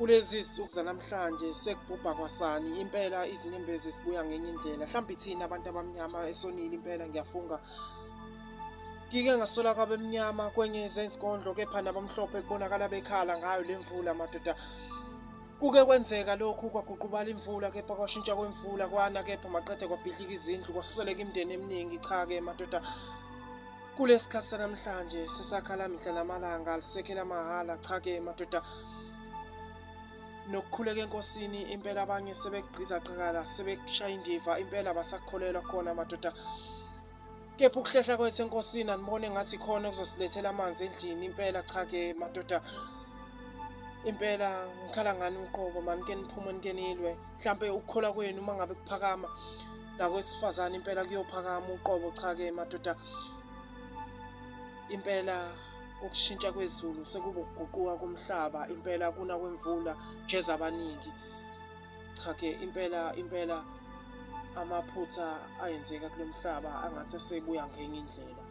Kulezi zinsuku zanamhlanje sekubhubha kwasani impela, izinyembezi zibuya ngenye indlela. Mhlawumbe thina abantu abamnyama esonile impela, ngiyafunga. Ngike ngasola kwabemnyama kwenye zezinkondlo, kepha nabamhlophe kubonakala bekhala ngayo le mvula madoda. Kuke kwenzeka lokhu kwaguqubala imvula, kepha kwashintsha kwemvula kwana, kepha maqede kwabhidlika izindlu, kwasweleka imindeni eminingi. Cha-ke madoda, kulesikhathi sanamhlanje sesakhala mihla namalanga, alisekho elamahhala. Cha-ke madoda, nokukhuleka enkosini impela abanye sebekugqiza qakala, sebekushaya indiva impela, basakukholelwa khona madoda. Kepha ukuhlehla kwethu enkosini anibone ngathi khona okuzosilethela amanzi endlini impela. Cha-ke madoda, impela ngikhala ngani uqobo mani, ke niphume nike nilwe. Mhlampe ukukholwa kwenu uma ngabe kuphakama nakwesifazane impela kuyophakama uqobo. Cha-ke madoda, impela ukushintsha kwezulu sekuba ukuguquka komhlaba impela, kuna kwemvula jeza abaningi. Cha-ke impela impela amaphutha ayenzeka kulo mhlaba angathi asebuya ngenye indlela.